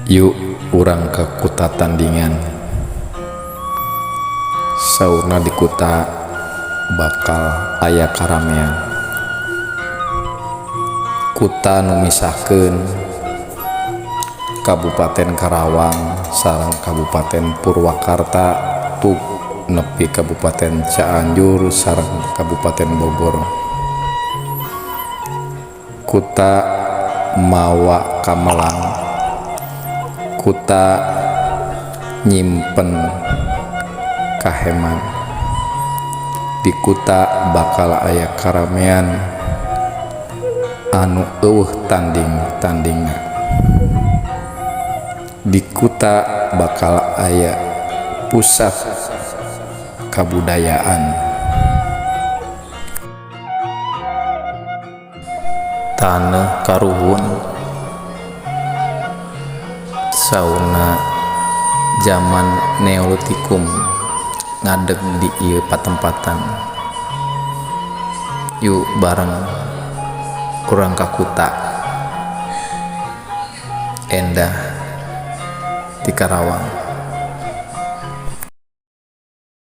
Yuk urang ka Kuta tandingan. Saurna di Kuta bakal aya karamean. Kuta nu misahkeun Kabupaten Karawang sareng Kabupaten Purwakarta tuk nepi Kabupaten Cianjur sareng Kabupaten Bogor. Kuta mawa kamelang, Kuta nyimpen kaheman. Di Kuta bakal aya karamean anu euweuh tanding-tandingna. Di Kuta bakal aya pusat kabudayaan. Taneuh karuhun saurna jaman Neolitikum ngadeg di ieu patempatan. Yuk bareng urang ka Kuta. Endah ti Karawang.